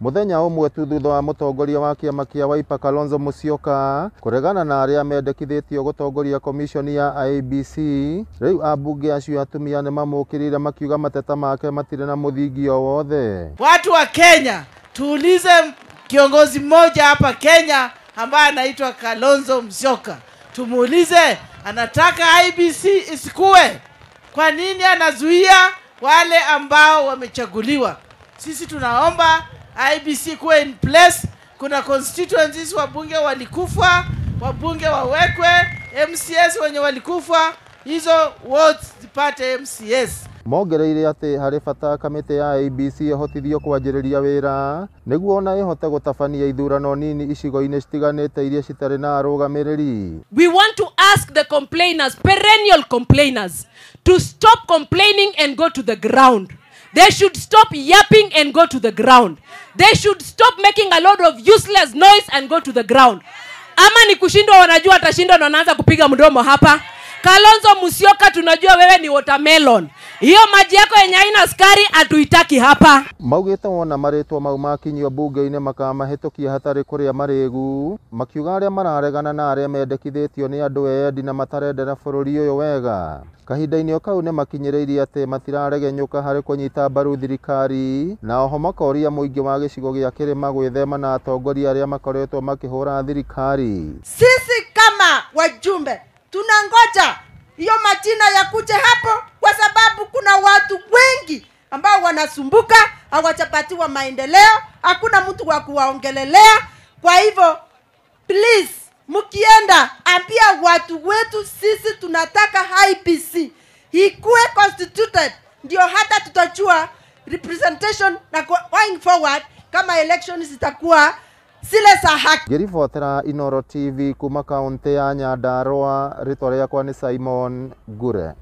Muthenya ũmwe tu thutha wa mũtongoria wa kĩama kĩa Wiper Kalonzo Musyoka kũregana na arĩa mendekithĩtio gũtongoria komishoni ya IEBC, rĩu ambunge acio atumia nĩmamũkĩrĩire makiuga mateta make matirĩ na mũthingi o wothe. Watu wa Kenya, tuulize kiongozi mmoja hapa Kenya ambaye anaitwa Kalonzo Musyoka, tumuulize anataka IEBC isikue. Kwa nini anazuia wale ambao wamechaguliwa? Sisi tunaomba IEBC kuwe in place. Kuna constituencies wabunge walikufa, wabunge wawekwe, MCS wenye walikufa, hizo wards zipate MCS. Mongereire atĩ harĩ bata kamĩtĩ ya IEBC ĩhotithio kwanjĩrĩria wĩra nĩguo ona ĩhote gũtabania ithurano nini icigo-inĩ citiganĩte iria citarĩ na arũgamĩrĩri. We want to ask the complainers, perennial complainers, to stop complaining and go to the ground. They should stop yapping and go to the ground. They should stop making a lot of useless noise and go to the ground. Ama ni kushindwa, wanajua atashindwa na wanaanza kupiga mdomo hapa. Kalonzo Musyoka, tunajua wewe ni watermelon. Hiyo maji yako yenye haina sukari hatuitaki hapa. Maugĩte wona marĩtwa mau makinyio bunge-inĩ makamahĩtũkia hatarĩ kũrĩa marĩgu, makiuga arĩa mararegana na arĩa mendekithĩtio nĩ andũ endi na matarendera bũrũri ũyũ wega. Kahinda-inĩ o kau nĩmakinyĩrĩirie atĩ matiraregenyũka harĩ kũnyita mbaru thirikari, na oho makoria mũingĩ wa gĩcigo gĩa kĩrĩma gwĩthema na atongoria arĩa makoretwo makĩhũra thirikari. Sisi kama wajumbe tunangoja hiyo majina ya kuje hapo, kwa sababu kuna watu wengi ambao wanasumbuka, hawajapatiwa maendeleo, hakuna mtu wa kuwaongelelea. Kwa hivyo please, mkienda ambia watu wetu sisi tunataka IEBC ikuwe constituted, ndio hata tutajua representation na going forward kama elections zitakuwa zile za haki. Ngĩribotera Inooro TV kuma kaunti ya Nyandarua, rĩtwa rĩakwa nĩ Simon Ngure.